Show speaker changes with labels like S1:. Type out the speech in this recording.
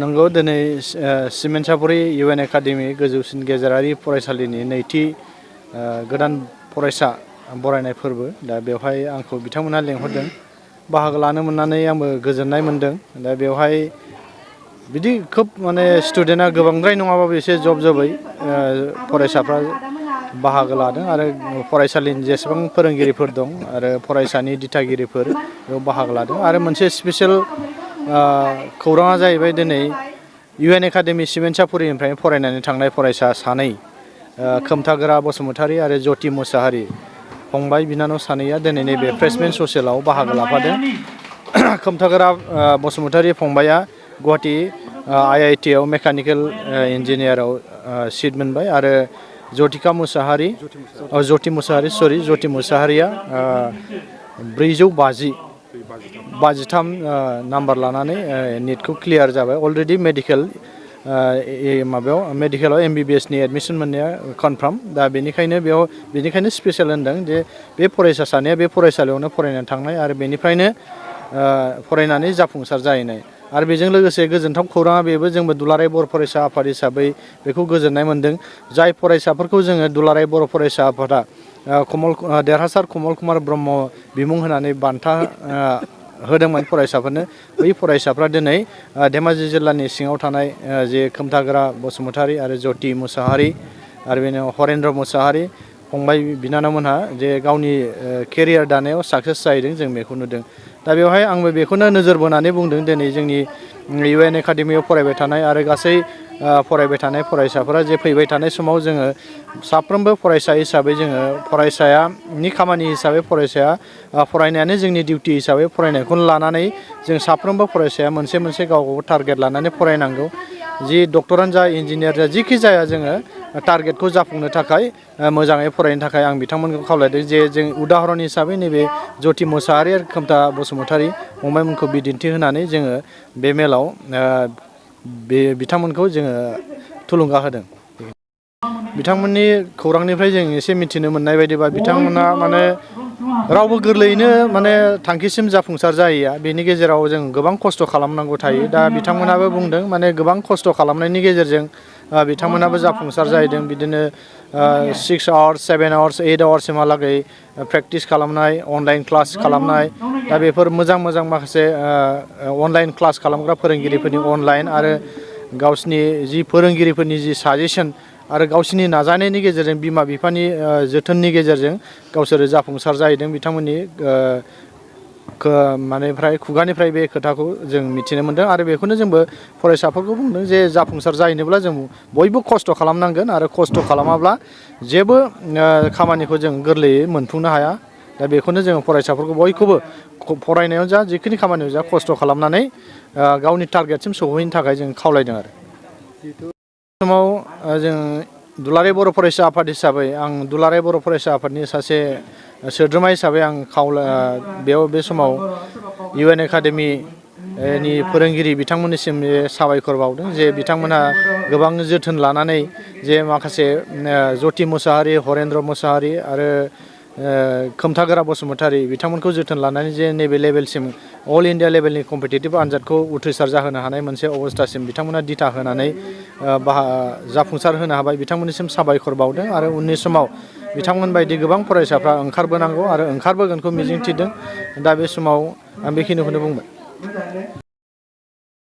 S1: नंगौ दिनै सिमेन्ट-सापरि इउएन एकाडेमि गोजौसिन गेजेरारि फरायसालिनि नैथि गोदान फरायसा बरायनाय फोरबो दा बेवहाय आंखौ बिथांमोना लेंहरदों बाहागो लानो मोननानै आंबो गोजोननाय मोनदों दा बेवहाय बिदि खोब माने स्टुडेन्टआ गोबांद्राय नङाबाबो एसे जबै फरायसाफ्रा बाहागो लादों आरो फरायसालिनि जेसेबां फोरोंगिरिफोर दं आरो फरायसानि दिथागिरिफोर बेयाव बाहागो लादों आरो मोनसे स्पेशल खौराङा जाहैबाय दिनै इउएन एकाडेमि सिमेन्ट-सापरिनिफ्राय फरायनानै थांनाय फरायसा सानै खोमथागोरा बसुमतारी आरो ज्योति मुसाहारि फंबाय बिनानाव सानैया दिनै नैबे फ्रेशमेन ससियेलाव बाहागो लाफादों। खोमथागोरा बसुमतारी फंबाया गुवाहाटी IIT आव मेकानिकेल इन्जिनियाराव सिट मोनबाय आरो ज्योति मुसाहारिया 453 नाम्बार लानानै नेटखौ क्लियार जाबाय अलरेडि मेडिकेलाव MBBS नि एडमिसन मोननाया कनफार्म दा बेनिखायनो स्पेशल होनदों जे बे फरायसा सानैया बे फरायसालियावनो फरायनानै थांनाय आरो बेनिफ्रायनो फरायनानै जाफुंसार जाहैनाय आरो बेजों लोगोसे गोजोनथाव खौराङा बेबो जोंबो दुलाराय बर' फरायसा आफाद हिसाबै बेखौ गोजोननाय मोनदों जाय फरायसाफोरखौ जोङो दुलाराय बर' फरायसा आफादा देरहासार कमल कुमार ब्रह्म बिमुं होनानै बान्था होदोंमोन फरायसाफोरनो बै फरायसाफ्रा दिनै धेमाजि जिल्लानि सिङाव थानाय जे खोमथागोरा बसुमतारी आरो ज्योति मुसाहारि आरो बेनि उनाव हरेन्द्र मुसाहारि फंबाय बिनानावमोनहा जे गावनि केरियार दानायाव साक्सेस जाहैदों जों बेखौ नुदों दा बेवहाय आंबो बेखौनो नोजोर बोनानै बुंदों दिनै जोंनि इउएन एकाडेमियाव फरायबाय थानाय आरो गासै फरायबाय थानाय फरायसाफोरा जे फैबाय थानाय समाव जोङो साफ्रोमबो फरायसा हिसाबै जोङो फरायसानि खामानि हिसाबै फरायसाया फरायनायानो जोंनि डिउटि हिसाबै फरायनायखौनो लानानै जों साफ्रोमबो फरायसाया मोनसे गाव टारगेट लानानै फरायनांगौ जि डक्टरानो जा इन्जिनियार जा जिखि जाया जोङो टारगेटखौ जाफुंनो थाखाय मोजाङै फरायनो थाखाय आं बिथांमोनखौ खावलायदों जे जों उदाहरन हिसाबै नैबे ज्योति मुसाहारि आरो खोमथा बसुमतारी फंबायमोनखौ बिदिन्थि होनानै जोङो बे मेलाव बिथांमोनखौ जोङो थुलुंगा होदों। बिथांमोननि खौरांनिफ्राय जों एसे मिथिनो मोननाय बायदिबा बिथांमोना माने रावबो गोरलैयैनो माने थांखिसिम जाफुंसार जाहैया बेनि गेजेराव जों गोबां खस्थ' खालामनांगौ थायो दा बिथांमोनाबो बुंदों माने गोबां खस्थ' खालामनायनि गेजेरजों बिथांमोनाबो जाफुंसार जाहैदों बिदिनो 6 आवार्स 7 आवार्स 8 आवार्ससिमहालागै प्रेक्टिस खालामनाय अनलाइन क्लास खालामनाय दा बेफोर मोजां माखासे अनलाइन क्लास खालामग्रा फोरोंगिरिफोरनि अनलाइन आरो गावसिनि जि फोरोंगिरिफोरनि जि साजेसन आरो गावसिनि नाजानायनि गेजेरजों बिमा बिफानि जोथोननि गेजेरजों गावसोरो जाफुंसार जाहैदों बिथांमोननि खुगानिफ्राय बे खोथाखौ जों मिथिनो मोनदों आरो बेखौनो जोंबो फरायसाफोरखौ बुंदों जे जाफुंसार जाहैनोब्ला जों बयबो खस्थ' खालामनांगोन आरो खस्थ' खालामाब्ला जेबो खामानिखौ जों गोरलैयै मोनफुंनो हाया दा बेखौनो जोङो फरायसाफोरखौ बयखौबो फरायनायाव जा जिखिनि खामानियाव जा खस्थ' खालामनानै गावनि टारगेटसिम सौहैनो थाखाय जों खावलायदों आरो समाव जों दुलाराय बर' फरायसा आफाद हिसाबै आं दुलाराय बर' फरायसा आफादनि सासे सोद्रोमा हिसाबै आं बे समाव इउएन एकाडेमिनि फोरोंगिरि बिथांमोननिसिम साबायखर बावदों जे बिथांमोनहा गोबां जोथोन लानानै जे माखासे ज्योति मुसाहारि हरेन्द्र मुसाहारि आरो खोमथागोरा बसुमतारी बिथांमोनखौ जोथोन लानानै जे नैबे लेभेलसिम अल इन्डिया लेभेलनि कम्पिटिटिभ आनजादखौ उथ्रिसार जाहोनो हानाय मोनसे अबस्थासिम बिथांमोना दिथा होनानै जाफुंसार होनो हाबाय बिथांमोननिसिम साबायखर बावदों आरो उननि समाव बिथांमोन बायदि गोबां फरायसाफ्रा ओंखारबोनांगौ आरो ओंखारबोगोनखौ मिजिंथिदों दा बे समाव आं बेखिनिखौनो बुंबाय।